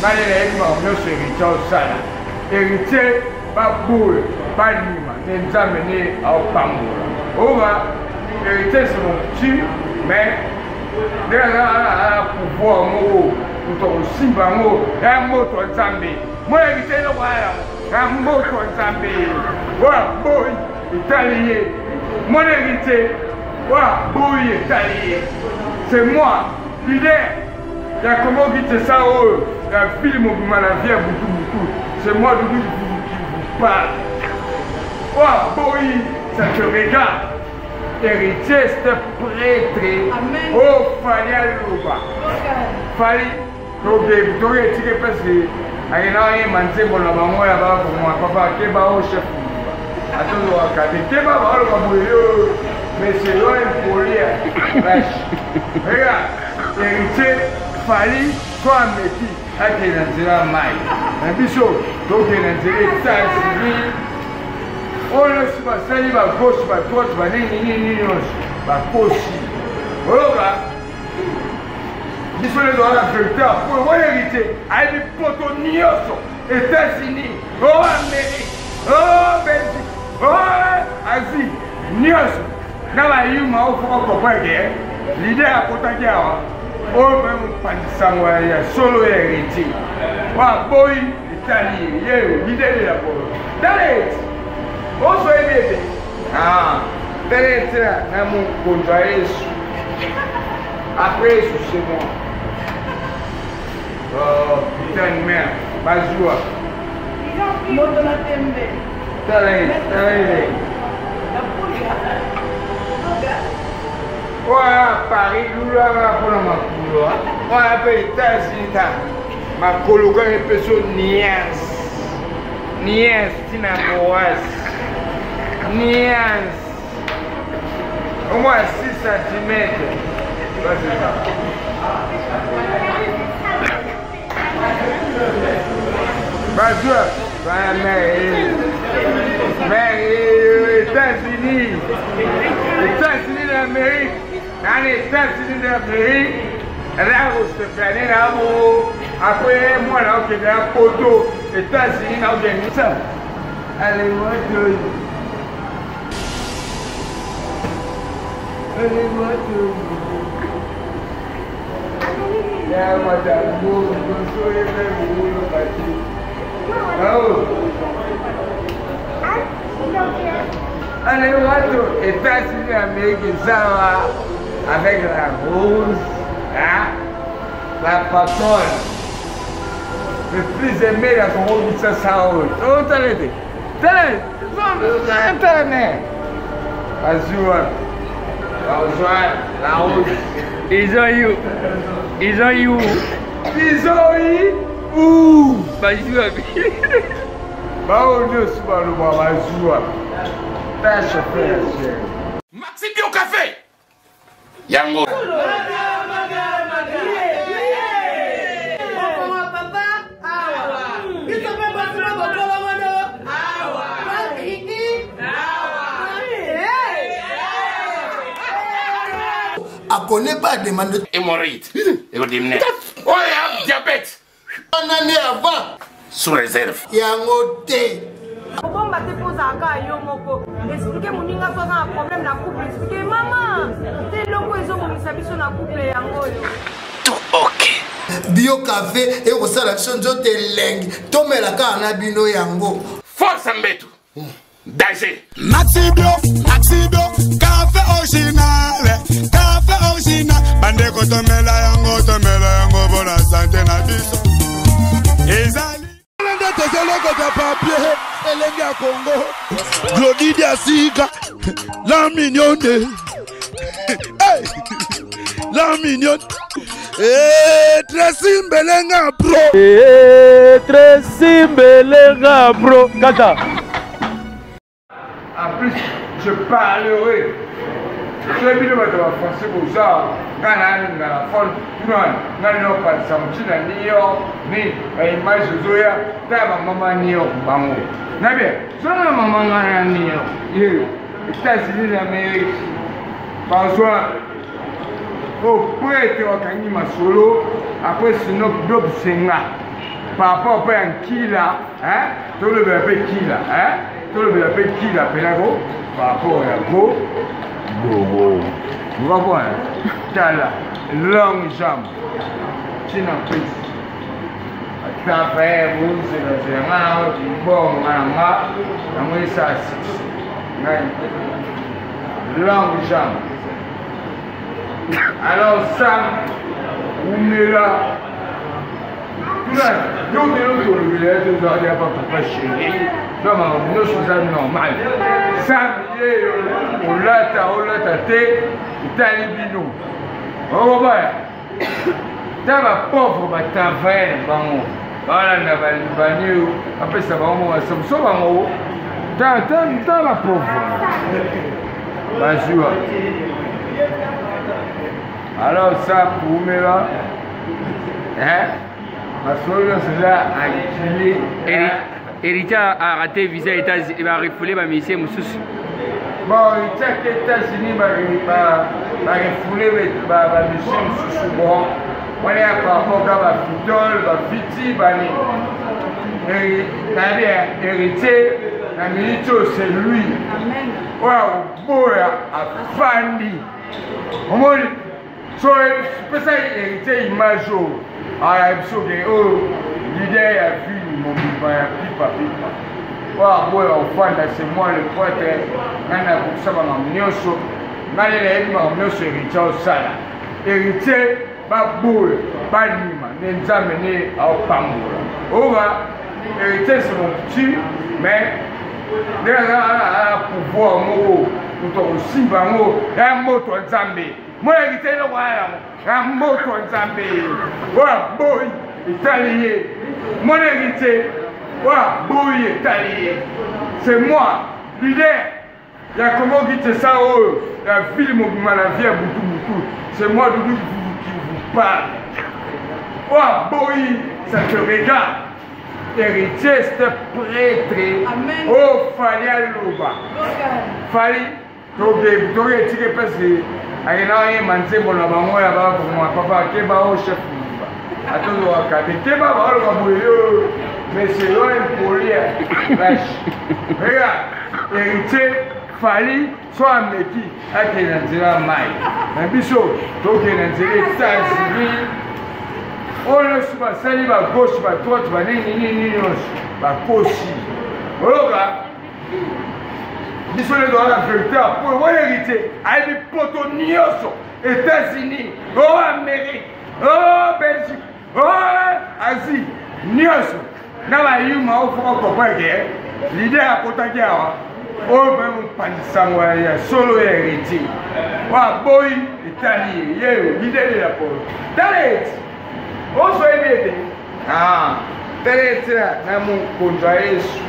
Ngai nde nayebi makambo nyonso Heritier osala. Heritier baboye bandima nde Nzambe nde aopambola. Oba Heritier c'est mon petit mais nde aza na pouvoir moko moto akosimba yango ya moto ya Nzambe. Moi Heritier eloko aya yango ya moto ya Nzambe. Oyo aboyi etali ye. Mon Heritier oyo aboyi etali ye. C'est moi leader. Ya Congo Kinshasa oyo ya ville mobima na vie ya butu butu c'est moi Doudou qui vous parle. Oyo aboyi ça te regarde. Héritier c'est prêtre. Oh Fally aloba. Fally toke toke etike place akenda oyemba nzembo na bango ya bakoma papa keba o chef atozwaka te keba baoloba boye yo mais c'est yo impoli vache. Regarde. Heritier Fally so ameki akende na nzela ya mai na biso tokende na nzela Etats-Unis oyo nyonso basali ba gauche ba droite ba nini nini nyonso bakosi oyoka biso nde toza na verité ya polo oyo heritier ayebi poto nyonso Etats-Unis o Amérique o Belgique o Asie nyonso na bayuma oyo foko comprendre ke leader akotaki awa oyo mpe mopanzi sango ya solo ya héritier oyo aboyi etali ye ye leader ya polo tala ete ozoyebi ete tala ete na mokonzi ya yesu après yesu c'est moi. Oh, putain de merde. Bazua. Moto na tembe. Tala ye, tala ye. Oyo Paris lulaka mpona makolo. Oyo mpe États-Unis ta. Makolo kaka epeso nias. Nias tina boas. Nias. Au moins 6 cm. Bazua, mais États-Unis, États-Unis d'Amérique, dans les États-Unis d'Amérique, là où se fait là où après moi là où na poto, États-Unis là où ça. Allez, moi je Allez, États-Unis, Amérique, ça va avec la rose, hein, la patronne, le plus aimé la Congo Kinshasa. Oh, t'as Tala, tala ne. Bazwi wapi? Bazwa la route. Ils ont eu. Ils ont eu où? Ils ont eu où? Bazwi wapi? Baoyo nyonso baloba bazwi wapi? Ta chauffeur ya cher. Maxi Bio Café yango. Akone pas demande. Hémorroïde. Écoutez, oh, diabète. Wana nde avant. Sous réserve. Yango te. Kobomba te mpo ozalaka yo moko. Explique moninga so aza na problème na couple. Explique mama te eloko ezobomisa biso na couple yango oyo. Tout ok. Bio café ekosala biso nzoto elengi tomela kaka na bino yango. Force mbetu. Danger. Maxi Bio, Maxi Bio, café original, café original. Bandeko tomela yango, tomela yango bona sante na biso. Ezali. Nde tozolokota papier elenge ya Congo. Glody Diasika, la mignonne. Hey! La mignonne. Eh, Tracy Mbelenga bro. Eh, Tracy Mbelenga bro. Kaka. En plus, je parlerai. soki bino bato ba français boza nga nalinga na fone kuna nga niopanisa moti na new york ni baimage ezoya tala bamama new york bango nabe zona mama nga na new york ye états-unis d'amérique bazwa o prêtre bakangi masolo après sinop dob senga. Par rapport mpe ya nkila, tolobela mpe kila, tolobela mpe kila mpenako par rapport ya go gogo. Okapona tala longue jambe tina pesi atravaille bozelazela nga na mbongo nga na nga yango esala succès ngai longue jambe. Alors Sam umela tuna yo lelo tolobela ye tozalaki ya papa chéri to makambo nyonso eza normal. Sam ye olata olata te etali bino okobaya ta bapauvre batravaille na bango balanda balibani oyo bapesa bango mo basomo so bango ta bapauvre bazwa. Alors ça koumela masolo nyonso eza akili. Héritier a raté visa États-Unis, ba refoulé ba musicien mosusu. Bon, héritier ake États-Unis, ba refoulé ba musicien mosusu. Bon, wana ya par rapport ka ba fitol, ba fiti, ba nini. Nayebi héritier na minute oyo c'est lui. Oyo akoboya afandi. Omoni so pesa héritier image oyo aya biso ke oyo leader ya ville mobimba ya pipa pipa oyo aboya ofanda, c'est moi le prêtre. Ngai nakokisa makambo nyonso, ngai nde nayebi makambo nyonso héritier osala. Héritier baboya bandima nde Nzambe nde aopambola. Oyoka héritier c'est mon petit, mais ndenge aza pouvoir moko moto akosimba yango ya moto ya Nzambe. Mwana héritier eloko aya yango ya moto ya Nzambe oyo aboyi etali ye. Mwana héritier oyo aboyi etali ye. C'est moi leader ya Congo Kinshasa oyo ya ville mobima na vie ya butu butu. C'est moi Doudou qui vous parle. Oyo aboyi, ça te regarde. Héritier c'était prêtre oyo Fally aloba. Fally toke etike mpasi akendaka yemba nzembo na bango ya bakoma papa keba o chef mobimba atozwaka te keba baoloba boye yo monsieur yo impoli vache. Regarde héritier, Fally so ameki akende na nzela ya mai na biso, tokende na nzela États-Unis. Oyo nyonso basali bagauche badroite banini nini nyonso bakosi. Oyoka biso nde toza na vérité ya po oyo héritier ayebi poto nyonso, États-Unis o Amérique o Belgique o Asie nyonso na bayuma. Oyo foko comprendre ke leader akotaki awa oyo mpe mopanzi sango ya solo ya héritier oyo aboyi etali ye. Ye leader de la polo. Tala eti oso yebi ete tala eti na mokonzi ya Yesu.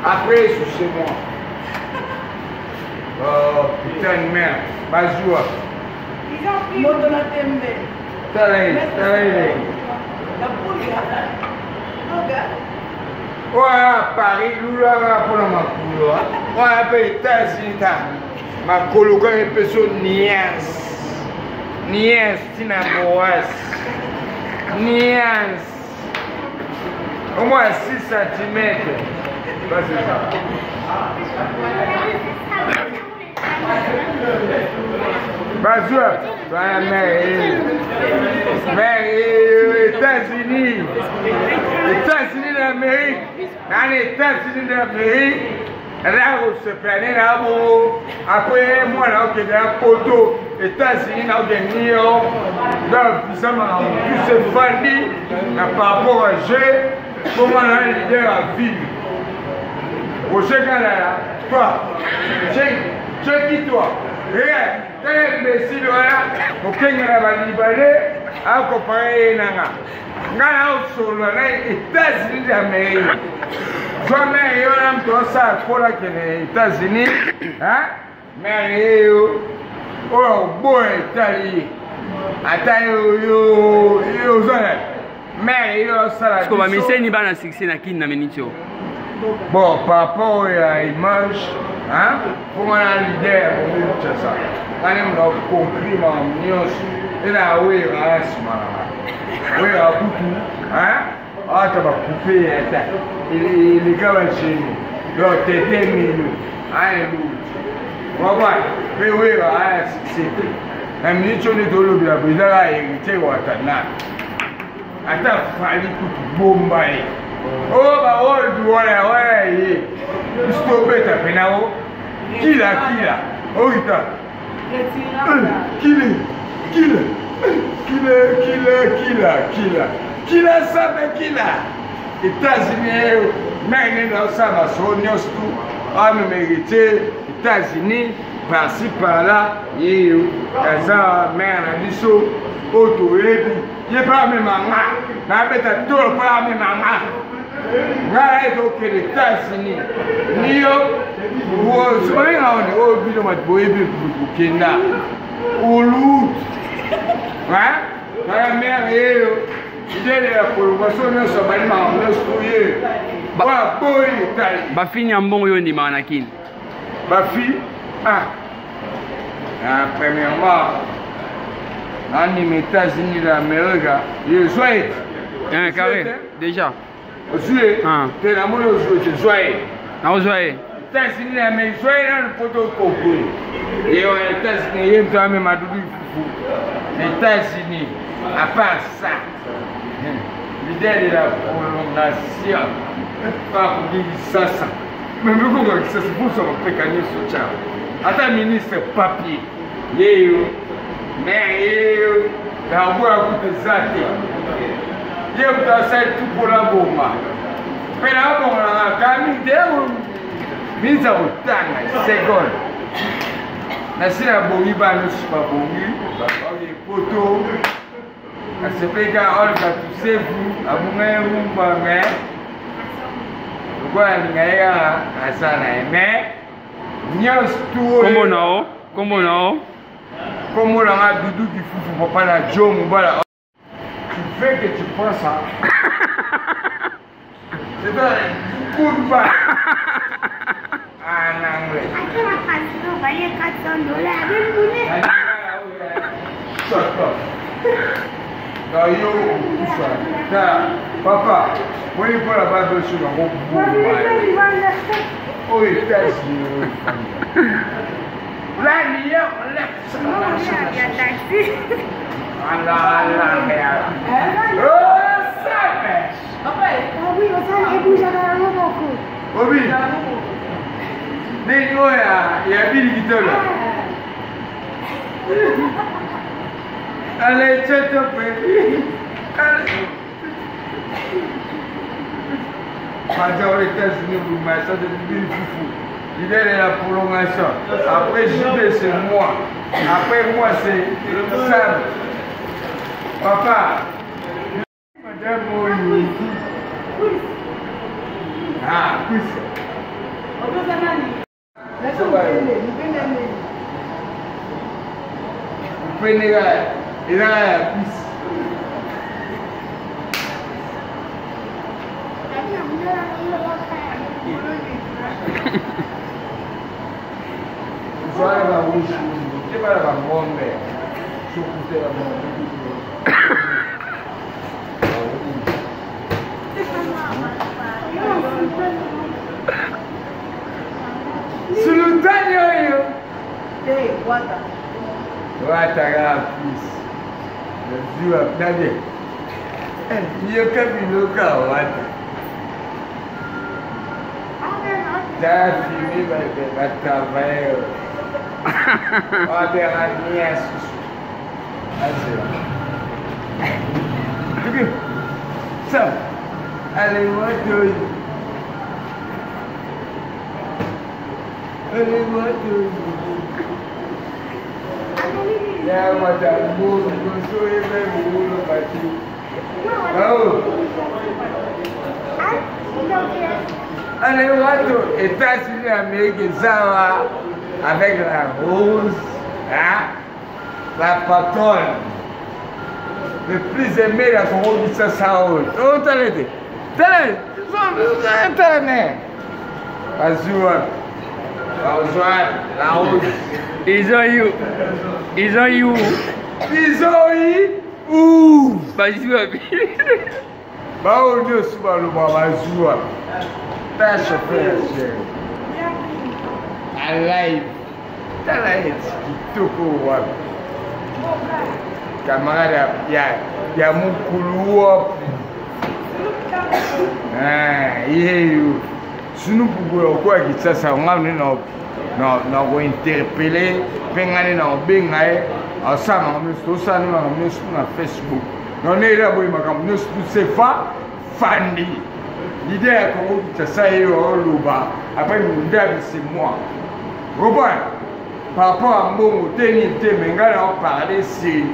Après Yesu, c'est moi. Oh putain de merde, bazwa. Moto na tembe. Tala ye, tala ye. Oyo aya Paris lulaka mpona makolo, oyo aya mpe États-Unis ta makolo kaka epeso niance niance ntina boas niance au moins 6 cm. Bah, c'est ça. Bazwa mais États-Unis, États-Unis d'Amérique, dans les États-Unis d'Amérique eza kosepela na bongo. Après mwana okende ya poto États-Unis na okende New York, donc visa makambo tout efandi na par rapport à jeu mpo mwana na leader ya ville. Roger Kalala, toi tu es qui, toi? Regarde, tala imbécile wana okengela balibanais akompare ye nanga. Ngai naosolola na États-Unis d'Amérique. Zwa mare yo na moto osala kola kende États-Unis, mare ye yo oyo oboya etali ye. Ata yo yo oza na mare yo osala. Bamiseni bana succès na Kini na miniti oyo. Bon, par rapport ya image, mpo nga na leader ya Kongo Kinshasa, nga nde moto acompris makambo nyonso. Ena awera aya nsima na nga, wera kutu. Ata bakupe ye ata eleka bagene donc tete mino ayeluti wabwa mpe weba aya succès te na miniti oyo nde tolobela boye eza kaka héritier watanabe ata fali kutu bomba ye oyo oh, baold wana wana ye biso tobeta mpena o kila kila okita kile kile kile kile kila kila kila sabe kila États-Unis eyo ngai nde naosala masolo nyonso tu amema héritier États-Unis par-ci par-là yeyo aza mare na biso oyo toyebi ye mpe amema nga nabeta tolo mpe amema nga ngai tokende États-Unis niyo obenga oni oyo bino bato boyebi kokenda olutu kaka mare yeyo idele ya koloba so nyonso abali makambo nyonso ye baboyi etali bafini ya mbongo yo ondimaka na kini bafi ah. Ah, premièrement nandima états-unis d'amérique ye zwa ye eh, carré déjà ozwi ye ah. te namoni ozwi te zwa ye nakozwa ye états-unis d'amérique zwa ye nanu mpo tokokoye ye wana états-unis ye moto amema dudu fufu états-unis à part ça leader de la prolongation bakoki kisasa me mikonga kisasa bozwa bapeka nyonso tya ata ministre papier yeyo mere yeyo yango ya kutu eza te ye moto asali tukola boma mpe nabongolaka kami te minza kotanga seconde nasi nabongi bana nyonso babongi baoye poto nasepeli kaka olga tusevu abunga ye rumba mais lokola alinga ye kaka aza na ye mais nyonso tu kombo na yo kombo na yo kombo na nga dudu kifufu papa na jo mobala tu veux que tu prends ça c'est un coup de balle en anglais. Shut up. Na yo okufa ta papa moni mpo na babeso nango boma oyo États-Unis la Obi, ndenge oyo ya bili kitolo Allez, tchète Baza aux États-Unis, vous m'avez ça de Bili Foufou. L'idée de la prolongation. Après JB, c'est moi. Après moi, c'est Sam. Papa. Madame Oyo. Ah, pousse. Prenez eza ya pisi. Zala ba rouge te bala ba ngombe sokute ba ngombe. Sultani oyo. Te, wata. Wata kaka pisi. Nazwi wapi nani? Yoka biloko wata. T'as fini ba travailleur. Wabera nia susu. Azela. Ça. Allez, moi, Allez, moi, Ya matango, liboso ye mpe mokolo bati. Oh. Allez, wato, États-Unis d'Amérique eza wa avec la rose, hein? La patronne, le plus aimé ya Congo Kinshasa oyo. Oh, tala te. Tala, tala ne. Bazwi wapi? Bazwa la rose. Ils ont eu. Ils ont eu. Ils ont eu où? Bazwi wapi? Baoyo nyonso balobaka bazwa ta chauffeur ya chere alive. Tala ye kitoko wapi camarade ya, ya mokulu wapi yeyo sunupuku lokola Kinshasa nga nde na kointerpele mpe nga nde na kobenga ye asala makambo nyonso tosala nde makambo nyonso na Facebook nonela boye makambo nyonso tusefa fandi leader ya Congo Kinshasa ye oloba après mundabi c'est moi comprends par rapport à mbongo te nini te mais ngai na parler c'est